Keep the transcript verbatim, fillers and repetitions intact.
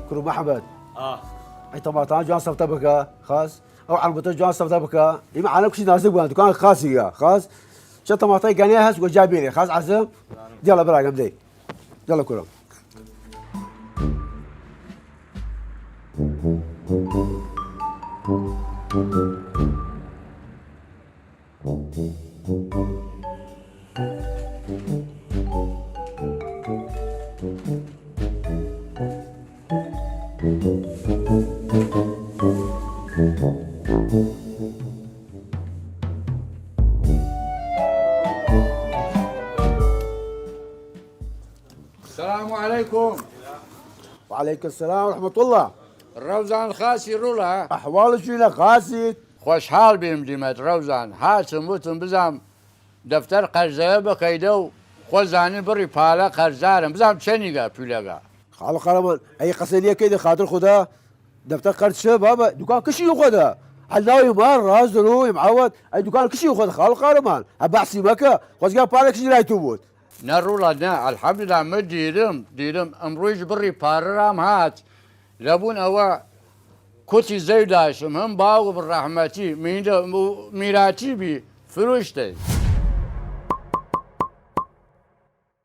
کوڕ محەمەد. ئا. ئەی تەماتان جوان سەفتە بکە، خاس. ئەو عەربەتە جوان سەفتە بکە. ئیمە عالەم کشی نازک بووان، دوکان خاسی یا، خاس. چە تەماتای گەنێ هەس وە جا بێنێ، خاس عەزم. دیاڵە براگەم دەی. دیاڵە کوڕم. سلام علیکم. وعلیکم سلام ورحمة الله. رەوزان خاسی ڕوڵە. ئەحواڵ چوینە خاسی؟ خوەشحاڵ بیم دیمەت رەوزان. هاتم وتم بزام دەفتەر قەرزەیە بکەیدە و خوەزانی بڕی پالە قەرزارم. بزام چەنیگە پولەگە. خاڵ قارەمان، ئەی قەسە نیەکەیدە خاتر خودا. دەفتەر قەرز چە بابە؟ دوکان کشی خودا. هەل ناوی مار ڕاز دەرۆی معاوەت. ئەی دوکان کشی خودا خاڵ قارەمان. هە بەحسی مەکە. خوەزگا پارە کشی لای تو بوود. نە ڕوڵە نە، ئەلحەمدوللا، من دیرم، دیرم، ئمڕویش بڕی پاررام هات، لەبوون ئەوە کوتی زەی داشم، هەم باوگم ڕەحمەتی، میندە، میراتی بی، فروشتەی.